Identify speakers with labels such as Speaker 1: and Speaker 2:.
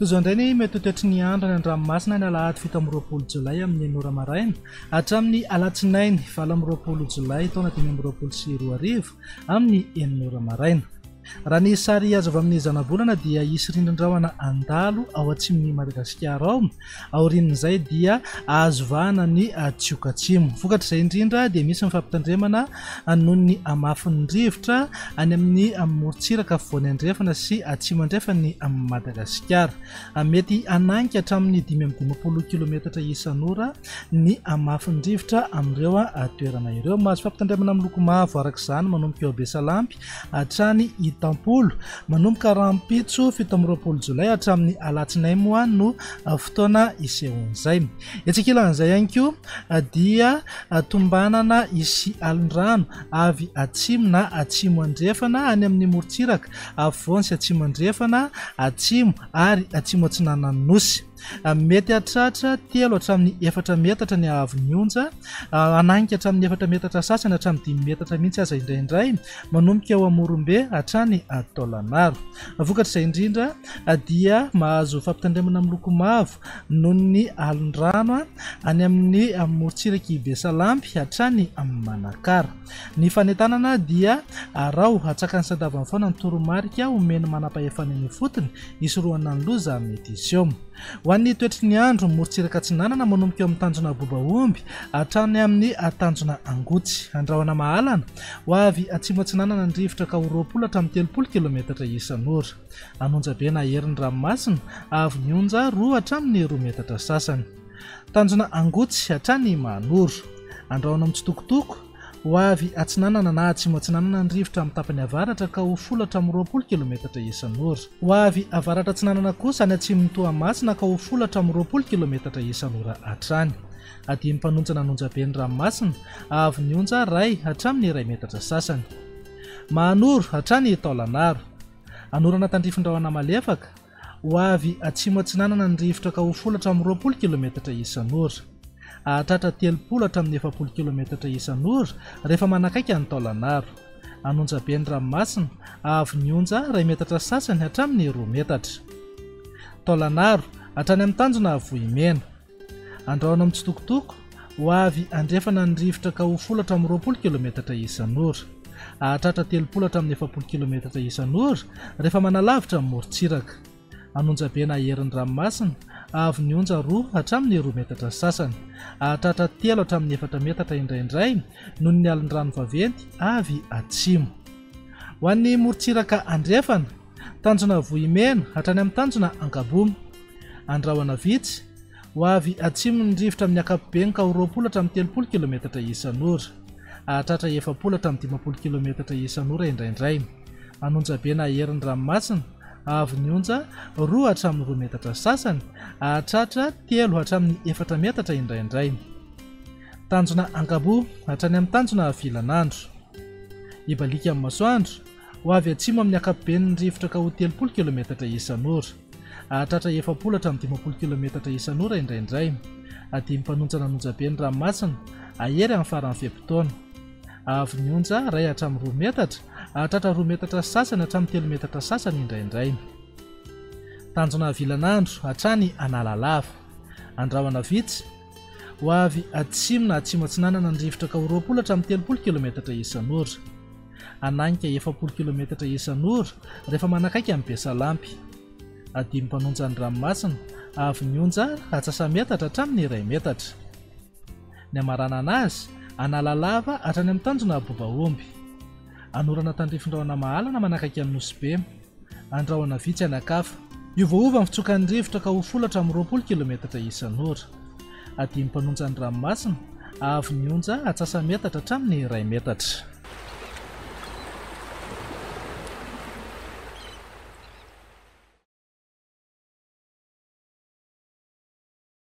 Speaker 1: Toy izao indray ny mety ho toetry ny andro any an-dranomasina ny alahady 27 jolay amin'ny enina ora maraina hatramin'ny alatsinainy 28 jolay taona 2025 amin'ny enina ora maraina. Raha ny sary azo avy amin'ny zanabolana dia hisy rindrin-drahona handalo ao atsimon'i Madagasikara ao. Aorian'izay dia azo vahana ny tsioka atsimo. Vokatr'izay indrindra dia misy ny fampitandremana noho ny hamafin'ny rivotra any amin'ny morontsiraka afovoany andrefana sy atsimo andrefan'i Madagasikara. Mety hanainga hatramin'ny 55 kilometatra isan'ora ny hamafin'ny rivotra amin'ireo toerana ireo. Mahazo fampitandremana miloko mavo araka izany manomboka eo Besalampy hatrany Itampolo. Manomboka rahampitso 27 jolay hatramin'ny alatsinainy moa no fotoana isehoan'izay. Etsy ankilan'izay ihany koa dia tombanana hisy alin-drano avy atsimo na atsimo andrefana any amin'ny morontsiraka afovoany sy atsimo andrefana, atsimo ary atsimo atsinanan'ny Nosy. Mety hahatratra telo hatramin'ny efatra metatra ny haavon'ny onja, hananika hatramin'ny efatra metatra sasany hatramin'ny dimy metatra mihitsy aza indraindray, manomboka eo Amorombe hatrany Taolagnaro. Vokatr'izay indrindra dia mahazo fampitandremana miloko mavo noho ny alon-drano any amin'ny morontsirak'i Besalampy hatrany Manakara. Ny fanentanana dia araho hatsakany sy andavany foana ny toromarika omen'ny manampahefana eny ifotony hisorohana ny loza mety hiseho. Ho an'ny toetry ny andro, morontsiraka atsinanana manomboka eo amin'ny tanjona Bobaomby hatrany amin'ny tanjona Angotsy. Andrahona mahalana, ho avy atsimo atsinanana ny rivotra ka ho 20 hatramin'ny 30 kilometatra isan'ora. An'Onjabe na herin'ny ranomasina, avo ny onja roa hatramin'ny roa metatra sasany. Tanjona Angotsy hatrany Mahanoro. Andrahona mitsitokotoko, Ho avy atsinanana na atsimo atsinanana ny rivotra amin'ny tapany avaratra ka ho folo hatramin'ny 20 kilometatra isan'ora. Ho avy avaratra atsinanana kosa any atsimon'i Toamasina ka ho folo hatramin'ny 20 kilometatra isan'ora hatrany. Adin'ny mpanontsana an'Onjabe ny ranomasina, haavon'ny onja iray hatramin'ny iray metatra sasany. Mahanoro hatrany Taolagnaro. Anorana tandrifin-drahona malefaka. Ho avy atsimo atsinanana ny rivotra ka ho folo hatramin'ny 20 kilometatra isan'ora. Hahatratra 30 hatramin'ny 40 kilometatra isan'ora rehefa manakaiky an'i Taolagnaro. An'Onjabe ny ranomasina, avo ny onja iray metatra sasany hatramin'ny roa metatra. Taolagnaro, hatrany amin'ny tanjona Vohimena. Andrahona mitsitokotoko, ho avy andrefana ny rivotra ka ho folo hatramin'ny 20 kilometatra isan'ora. Hahatratra 30 hatramin'ny 40 kilometatra isan'ora rehefa manalavitra ny morontsiraka. An'Onjabe na herin'ny ranomasina, avo ny onja roa hatramin'ny roa metatra sasany. Hahatratra telo hatramin'ny efatra metatra indraindray noho ny alin-drano vaventy avy atsimo. Ho an'ny morontsiraka andrefana, tanjona Vohimena hatrany amin'ny tanjona Ankaboa. Andrahona vitsy, ho avy atsimo ny rivotra amin'ny ankapobeny ka ho 20 hatramin'ny 30 kilometatra isan'ora. Hahatratra 40 hatramin'ny 50 kilometatra isan'ora indraindray. An'Onjabe na herin'ny ranomasina, avo ny onja roa hatramin'ny roa metatra sasany, hahatratra telo hatramin'ny efatra metatra indraindray. Tanjona Ankaboa hatrany amin'ny tanjona Vilanandro. Hibaliaka amin'ny masoandro, Ho avy atsimo amin'ny ankapobeny ny rivotra ka ho 30 kilometatra isan'ora. Hahatratra 40 hatramin'ny 50 kilometatra isan'ora indraindray. Adin'ny mpanontsana an'Onjabe ny ranomasina, hahery amin'ny faran'ny fe-potoana. Haavon'ny onja iray hatramin'ny roa metatra, hahatratra roa metatra sy sasany hatramin'ny telo metatra sasany indraindray. Tanjona Vilanandro hatrany Analalava. Andrahona vitsy, ho avy atsimo na atsimo atsinanana ny rivotra ka ho 20 hatramin'ny 30 kilometatra isan'ora. Hananika 40 kilometatra isan'ora rehefa manakaiky an'i Besalampy. Adin'ny mpanonja ny ranomasina, avy ny onja atsasa-metatra hatramin'ny iray metatra. Ny hamaranana azy, Analalava hatrany amin'ny tanjona Abobaomby. Anorana tandrifin-drahona mahalana manakaiky an'i Nosy Be. Andrahona vitsy any an-kafa. Hiovaova ny fitsokan'ny rivotra ka ho folo hatramin'ny 20 kilometatra isan'ora. Adin'ny mpanonja ny ranomasina, avy ny onja atsasa-metatra hatramin'ny iray metatra.